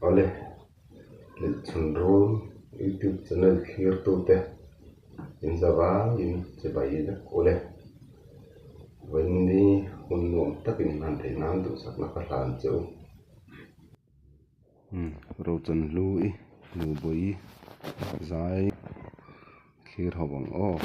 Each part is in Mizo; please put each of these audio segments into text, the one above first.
Awle, Lilchhun Rul YouTube channel thlirtute in zavaiin chibai vek ule. Vawiinni hun nuam takin hman theih nan duhsakna ka hlan che u. Rochan Hlui Nubawih zai thlir ho ang aw.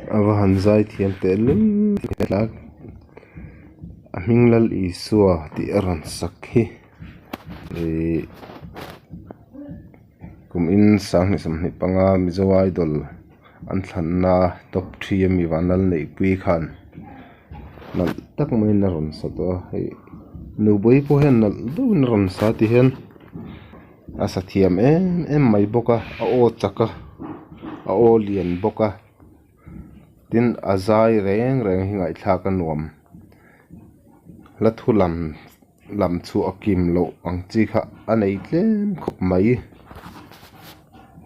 A va han zai thiam teh lul a hming lal Isua tih a rawn sak hi ihh kum in sanghnih sawmhnih panga Mizo Idol an thlanna top three ami vanlal neihpui khan nalh tak maiin a rawn sa tawh a hei nubawih pawh hian nalh deuhin a rawn sa ti hian. A sa thiam em em mai bawk a a aw chak a a aw lian bawk a tin a zai reng reng hi ngaihthlak a nuam hla thu lam lam chu a kim loh ang chi kha a nei tlem khawp mai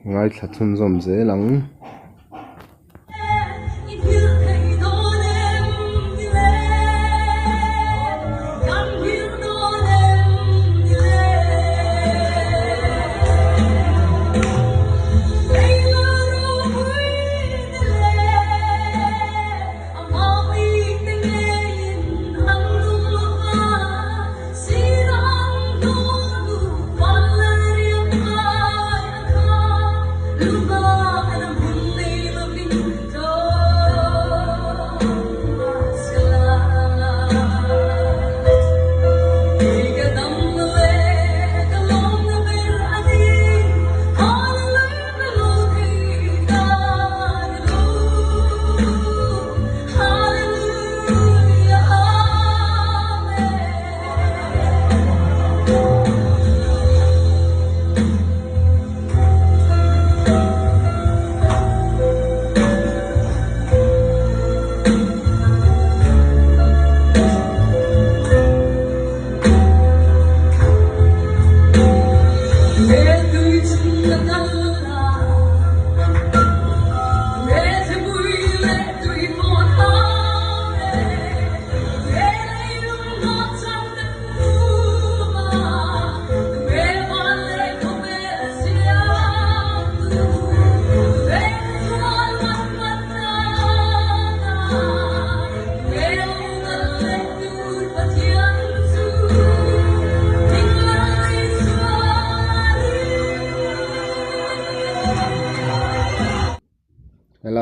ngaithla chhunzawm zel ang.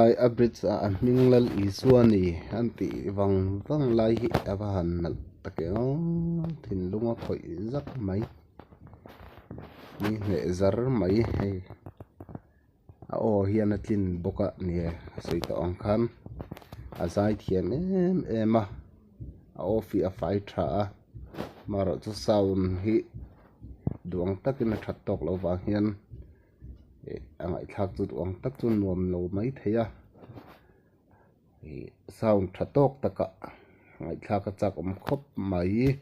Helai a bridge ah a hming Lal Isua ni an tih vang vang lai hi a va han nalh tak em aw thinlung a khawih zak mai ni hneh zar mai hei a aw hian a tlin bawk a nie a sawi tawh ang khan a zai thiam em em a a aw fiah a fai tha a amaherawhchu sound hi duh ang takin a that tawk loh vang hian. Ih a ngaihthlak chu duh ang tak chu nuam lo mai thei a ih sound tha tawk takah ngaihthlak a chak awm khawp mai.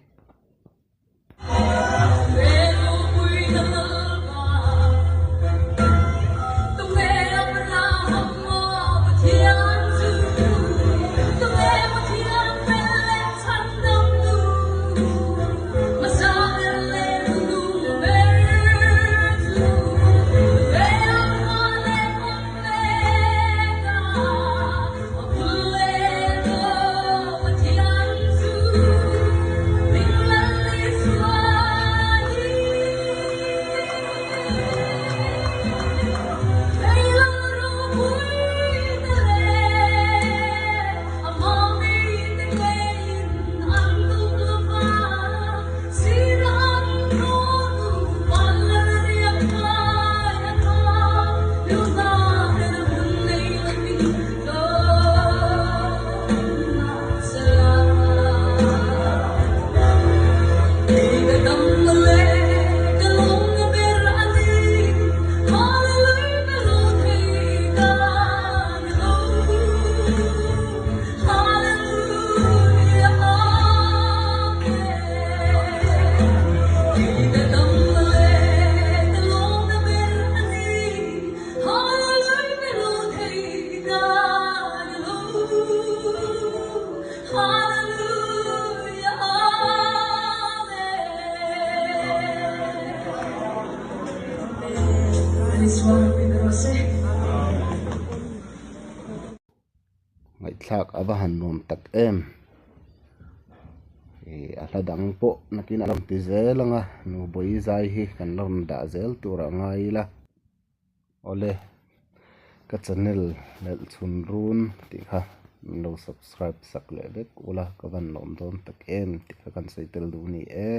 Ngaihthlak a va han nuam tak em ih a hla dang pawh nakin a rawn ti zel ang a Nubawih zai hi kan la rawn dah zel tur a ngai ila awle ka channel leh chhun run tih kha min lo subscribe sak leh vek ula ka van lawm dawn tak em tih kha kan sawi tel duh a ni e.